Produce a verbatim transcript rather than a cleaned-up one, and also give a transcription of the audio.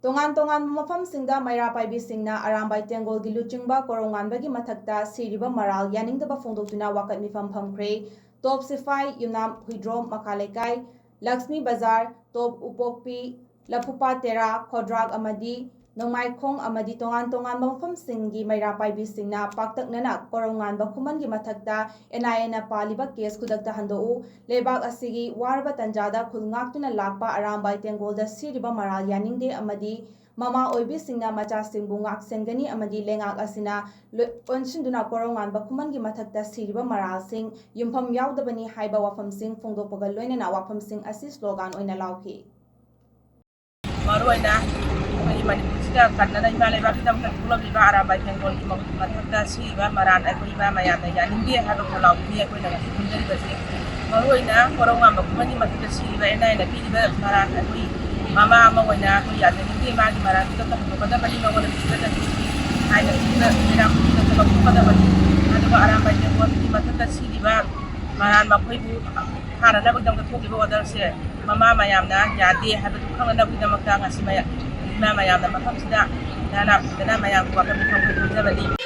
ꯇꯣꯉꯥꯟ ꯇꯣꯉꯥꯟꯕ ꯃꯐꯝꯁꯤꯡꯗ ꯃꯩꯔꯥ ꯄꯥꯏꯕꯤꯁꯤꯡꯅ ꯑꯔꯥꯝꯕꯥꯏ ꯇꯦꯡꯒꯣꯜꯒꯤ ꯂꯨꯆꯤꯡꯕ ꯀꯣꯔꯧꯉꯥꯟꯕꯒꯤ ꯃꯊꯛꯇ ꯁꯤꯔꯤꯕ ꯃꯔꯥꯜ ꯌꯥꯅꯤꯡꯗꯕ ꯐꯣꯡꯗꯣꯛꯇꯨꯅ ꯋꯥꯀꯠ ꯃꯤꯐꯝ ꯐꯝꯈ꯭ꯔꯦ꯫ ꯇꯣꯞ ꯁꯤꯐꯥꯏ ꯌꯨꯝꯅꯥꯝ ꯍꯨꯏꯗ꯭ꯔꯣꯝ ꯃꯈꯥ ꯂꯩꯀꯥꯏ, ꯂꯛꯁꯃꯤ ꯕꯖꯥꯔ, ꯇꯣꯞ ꯎꯄꯣꯛꯄꯤ, ꯂꯐꯨꯄꯥꯠ ꯇꯦꯔꯥ, ꯈꯣꯗ꯭ꯔꯥꯛ ꯑꯃꯗꯤ ꯅꯣꯡꯃꯥꯏꯈꯣꯡ ꯑꯃꯗꯤ ꯇꯣꯉꯥꯟ ꯇꯣꯉꯥꯟꯕ ꯃꯐꯝꯁꯤꯡꯒꯤ ꯃꯩꯔꯥ ꯄꯥꯏꯕꯤꯁꯤꯡꯅ ꯄꯥꯛꯇꯛꯅꯅ ꯀꯣꯔꯧꯉꯥꯟꯕ ꯈꯨꯃꯟꯒꯤ ꯃꯊꯛꯇ ꯑꯦꯟ ꯑꯥꯏ ꯑꯦꯅ ꯄꯥꯜꯂꯤꯕ ꯀꯦꯁ ꯈꯨꯗꯛꯇ ꯍꯟꯗꯣꯛꯎ, ꯂꯩꯕꯥꯛ ꯑꯁꯤꯒꯤ ꯋꯥꯔꯕ ꯇꯟꯖꯥꯗ ꯈꯨꯜ ꯉꯥꯛꯇꯨꯅ ꯂꯥꯛꯄ ꯑꯔꯥꯝꯕꯥꯏ ꯇꯦꯡꯒꯣꯜꯗ ꯁꯤꯔꯤꯕ ꯃꯔꯥꯜ ꯌꯥꯅꯤꯡꯗꯦ ꯑꯃꯗꯤ ꯃꯃꯥ ꯑꯣꯏꯕꯤꯁꯤꯡꯅ ꯃꯆꯥꯁꯤꯡꯕꯨ ꯉꯥꯛꯁꯦꯟꯒꯅꯤ ꯑꯃꯗꯤ ꯂꯩꯉꯥꯛ ꯑꯁꯤꯅ ꯂꯣꯏ-, ꯑꯣꯟꯁꯤꯟꯗꯨꯅ ꯀꯣꯔꯧꯉꯥꯟꯕ ꯈꯨꯃꯟꯒꯤ ꯃꯊꯛꯇ ꯁꯤꯔꯤꯕ ꯃꯔꯥꯜꯁꯤꯡ ꯌꯨꯝꯐꯝ ꯌꯥꯎꯗꯕꯅꯤ ꯍꯥꯏꯕ ꯋꯥꯐꯝꯁꯤꯡ ꯐꯣꯡꯗꯣꯛꯄꯒ ꯂꯣꯏꯅꯅ ꯋꯥꯐꯝꯁꯤꯡ ꯑꯁꯤ ꯁ꯭ꯂꯣꯒꯥꯟ ꯑꯣꯏꯅ ꯂꯥꯎꯈꯤ꯫ ꯃꯔꯨꯑꯣꯏꯅ ꯑꯩꯈꯣꯏꯒꯤ ꯃꯅꯤꯄꯨꯔꯁꯤꯗ ꯀꯟꯅꯅ ꯏꯃꯥ ꯂꯩꯕꯥꯛꯀꯤꯗꯃꯛꯇ ꯊꯣꯛꯂꯝꯂꯤꯕ ꯑꯔꯥꯝꯕꯥꯏ ꯇꯦꯡꯒꯣꯜꯒꯤ ꯃꯊꯛꯇ ꯁꯤꯔꯤꯕ ꯃꯔꯥꯜ ꯑꯩꯈꯣꯏ ꯏꯃꯥ ꯃꯌꯥꯝꯅ ꯌꯥꯅꯤꯡꯗꯦ ꯍꯥꯏꯕ ꯈꯣꯜꯂꯥꯎꯗꯨꯅꯤ ꯑꯩꯈꯣꯏꯅ ꯉꯁꯤ ꯈꯨꯟꯗꯔꯤꯕꯁꯦ꯫ ꯃꯔꯨꯑꯣꯏꯅ ꯀꯣꯔꯧꯉꯥꯟꯕ ꯈꯨꯃꯟꯒꯤ ꯃꯊꯛꯇ ꯁꯤꯔꯤꯕ ꯑꯦꯟ ꯑꯥꯏꯅ ꯄꯤꯔꯤꯕ ꯃꯔꯥꯜ ꯑꯩꯈꯣꯏ ꯃꯃꯥ ꯑꯃ ꯑꯣꯏꯅ ꯑꯩꯈꯣꯏ ꯌꯥꯖꯅꯤꯡꯗꯦ꯫ ꯃꯥꯒꯤ ꯃꯔꯥꯜꯗꯨꯗ ꯍꯟꯗꯣꯛꯀꯗꯕꯅꯤ, ꯃꯉꯣꯟꯗ ꯄꯤꯒꯗꯕꯅꯤ ꯍꯥꯏꯅ ꯄꯤꯕ ꯃꯤꯔꯥꯡ ꯈꯨꯗꯤꯡꯃꯛꯇ ꯂꯧꯊꯣꯛꯀꯗꯕꯅꯤ꯫ ꯑꯗꯨꯒ ꯑꯔꯥꯝꯕꯥꯏ ꯇꯦꯡꯒꯣꯜꯒꯤ ꯃꯊꯛꯇ ꯁꯤꯔꯤꯕ ꯃꯔꯥꯜ ꯃꯈꯣꯏꯕꯨ ꯐꯥꯅꯅꯕꯒꯤꯗꯃꯛꯇ ꯊꯣꯛꯂꯤꯕ ꯑꯣꯔꯗꯔꯁꯦ ꯃꯃꯥ ꯃꯌꯥꯝꯅ ꯌꯥꯗꯦ ꯍꯥꯏꯕꯗꯨ ꯈꯪꯅꯅꯕꯒꯤꯗꯃꯛꯇ ꯉꯁꯤ ꯃꯌꯥ-, ꯏꯃꯥ ꯃꯌꯥꯝꯅ ꯃꯐꯝꯁꯤꯗ ꯅꯥꯅꯥ ꯐꯝꯗꯅ ꯃꯌꯥꯝꯒꯤ ꯋꯥꯐꯝ ꯐꯣꯡꯗꯣꯛꯆꯕꯅꯤ꯫